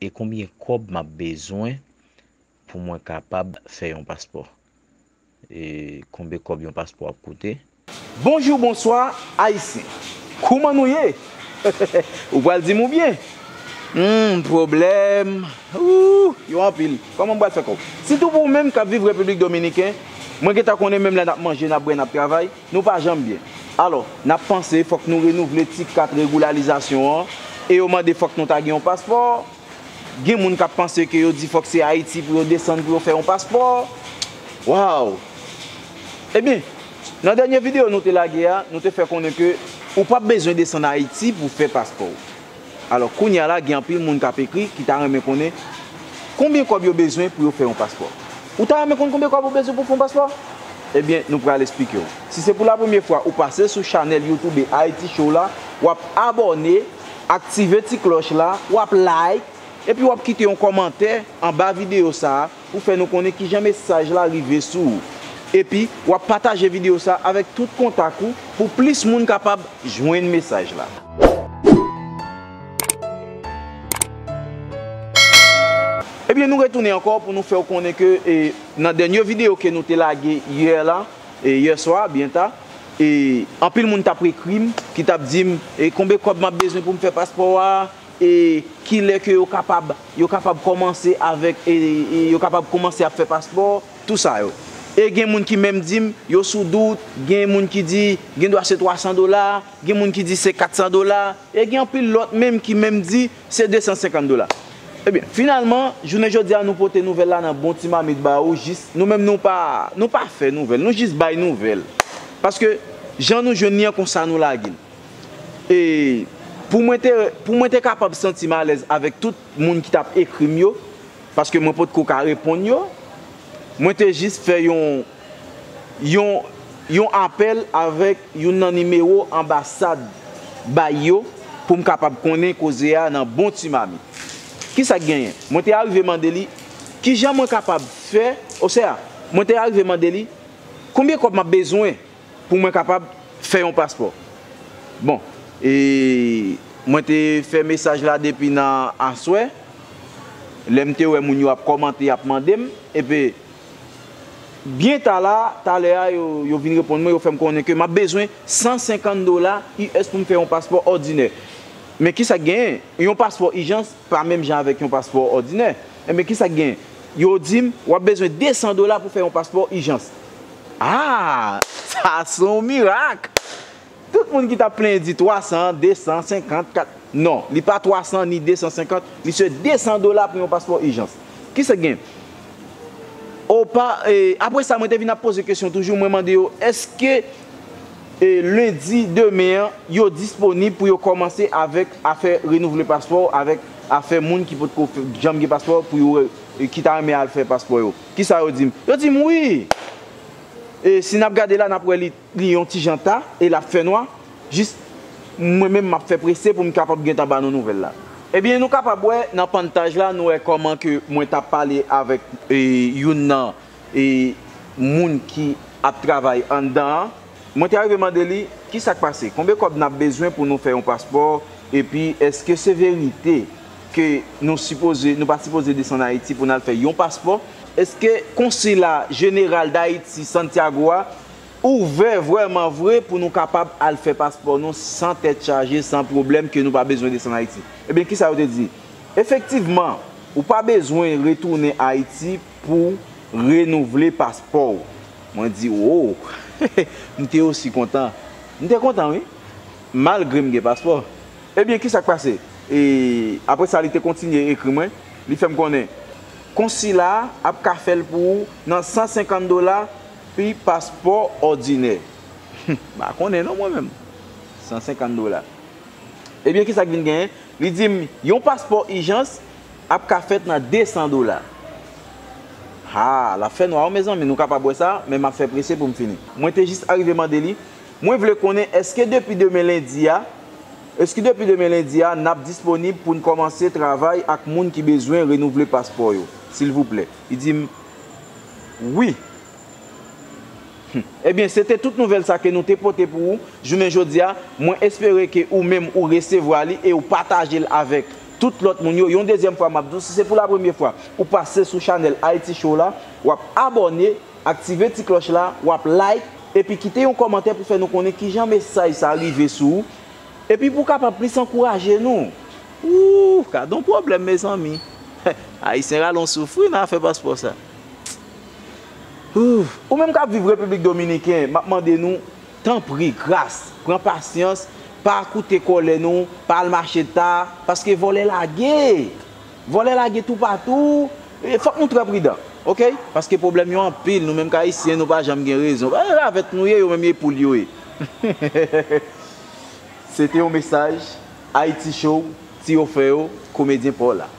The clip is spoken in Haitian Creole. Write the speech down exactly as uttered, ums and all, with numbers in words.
e konbyen kòb m ap bezwen pou mwen kapab fè yon paspò? E konbyen kòb yon paspò ap koute? Bonjou, bonswa, Ayisyen. Kouman nou ye? Ou pral di m ou byen? Hmm, pwoblèm. Ooh, yo anpil. Kòman m pral fè kòb? Sitou pou ou menm k ap viv Repiblik Dominiken, mwen gentan konnen menm lè n ap manje, n ap bwè, n ap travay, nou pa janm byen. Alò, n ap panse fòk nou renouvle ti kat regilarizasyon an, e yo mande fòk nou ta gen yon paspò. Gen moun k ap panse ke yo di fòk se Ayiti pou yo desann pou yo fè yon paspò. Waw! Ebyen, nan dènye videyo nou te lage a, nou te fè konnen ke ou p ap bezwen desann Ayiti pou fè paspò w. Alò, kounye a la, gen anpil moun k ap ekri ki ta renmen konnen konbyen kòb yo bezwen pou yo fè yon paspò. Ou ta renmen konn konbyen kòb ou bezwen pou fè yon paspò? Ebyen, nou pral esplike w. Si se pou la premye fwa ou pase sou chanèl YouTube Haiti Show la, w ap abòne, aktive ti klòch la, w ap like, epi w ap kite yon kòmantè anba videyo sa a pou fè nou konnen kijan mesaj la rive sou ou. Epi, w ap pataje videyo sa a avèk tout kontak ou pou plis moun kapab jwenn mesaj la. Ebyen, nou retounen ankò pou nou fè w konnen ke, e, nan dènye videyo ke nou te lage yè la, e, yè swa, byen ta, e, anpil moun t ap ekri m, ki t ap di m, e, konbyen kòb m ap bezwen pou m fè paspò a, e, kilè ke yo kapab, yo kapab kòmanse avèk, e, e, yo kapab kòmanse ap fè paspò, tou sa yo. E gen moun ki menm di m, yo sou dout, gen moun ki di, gen dwa se twa san dola, gen moun ki di se kat san dola, e gen anpil lòt menm ki menm di se de san senkant dola. Ebyen, finalman, jounen jodi a, nou pote nouvèl la nan bon ti mamit ba ou, jis, nou menm nou pa, nou pa fè nouvèl, nou jis bay nouvèl. Paske, jan nou jwenn li an, konsa nou lage l. E pou mwen te, pou mwen te kapab santi m alèz avèk tout moun ki t ap ekri m yo, paske mwen potko ka reponn yo, mwen te jis fè yon, yon, yon apèl avèk youn nan nimewo anbasad bay yo pou m kapab konnen koze a nan bon ti mamit. Kisa k genyen? Mwen te arive mande li kijan mwen kapab fè, osea, mwen te arive mande li konbyen kòb m ap bezwen pou mwen kapab fè yon paspò. Bon, e mwen te fè mesaj la depi nan aswè. Lè m te wè moun yo ap kòmante, y ap mande m, epi byen ta la, talè a, yo, yo vin reponn mwen, yo fè m konnen ke m ap bezwen san senkant dola U S pou m fè yon paspò òdinè. Men kisa k genyen? Yon paspò ijans pa menm jan avèk yon paspò òdinè. Enben, kisa k genyen? Yo di m, w ap bezwen de san dola pou fè yon paspò ijans. Ah! Sa se yon mirak! Tout moun ki t ap plenyen di twa san, de san senkant, kat, non, li pa twa san ni de san senkant, li se de san dola pou yon paspò ijans. Kisa k gen? Opa, e, apre sa, mwen te vin ap poze kesyon toujou, mwen mande yo, èske, e, lendi demen an, yo disponib pou yo kòmanse avèk afè renouvle paspò, avèk afè moun ki potko fè, janm gen paspò, pou yo, e, ki ta renmen al fè paspò yo? Kisa yo di m? Yo di m, wi! E si n ap gade la, n ap wè li, li yon ti jan ta, e l ap fè nwa. Jis, mwen menm, m ap fè prese pou m kapab gentan ba nou nouvèl la. Ebyen, nou kapab wè nan pantaj la, nou wè kòman ke mwen t ap pale avèk, e, youn nan, e, moun ki ap travay anndan an. Mwen te arive mande li, kisa k pase? Konbyen kòb n ap bezwen pou nou fè yon paspò? Epi, èske se verite ke nou sipoze, nou pa sipoze desann Ayiti pou n al fè yon paspò? Èske Konsila Jeneral d Ayiti Santiago a ouvè vrèman vre pou nou kapab al fè paspò nou san tèt chaje, san pwoblèm, ke nou pa bezwen desann Ayiti? Ebyen, kisa yo te di? Efektivman, ou pa bezwen retounen Ayiti pou renouvle paspò w. Mwen di, wo! M te osi kontan. M te kontan, wi. Malgre m gen paspò. Ebyen, kisa k pase? E, apre sa, li te kontinye ekri mwen. Li fè m konnen konsila a ap ka fè l pou ou nan san senkant dola pi paspò òdinè. M pa konnen non, mwen menm. San senkant dola. Ebyen, kisa k vin genyen? Li di m, yon paspò ijans ap ka fèt nan de san dola. Ha, l ap fè nwa wi, mezanmi, nou kapab wè sa, men m ap fè prese pou m fini. Mwen te jis arive mande li, mwen vle konnen èske depi demen lendi a, èske depi demen lendi a, n ap disponib pou n kòmanse travay ak moun ki bezwen renouvle paspò yo, silvouplè? Li di m, wi. Hmm. Ebyen, se te tout nouvèl sa ke nou te pote pou ou jounen jodi a. Mwen espere ke ou menm ou resevwa li e ou pataje l avèk tout lòt moun yo. Yon dezyèm fwa, m ap di w, si se pou la premye fwa ou pase sou chanèl Haiti Show la, w ap abòne, aktive ti klòch la, w ap like, epi kite yon kòmantè pou fè nou konnen kijan mesaj sa rive sou ou, epi pou w kapab plis ankouraje nou. Ooh, gade yon pwoblèm, mezanmi. Ayisyen rale yon soufri nan afè paspò sa. Ooh, ou menm k ap viv Repiblik Dominiken, m ap mande nou, tanpri, gras, pran pasyans, pa koute kòlè nou, pa al mache ta, paske vòlè lage. Vòlè lage toupatou. E fòk nou trè pridan, oke? Paske pwoblèm yo anpil, nou menm k Ayisyen, nou pa janm gen rezon. Pa ravèt nou ye, yo menm ye poul yo ye. Se te yon mesaj Haiti Show, Ti Ofè yo, komedyen pa w la.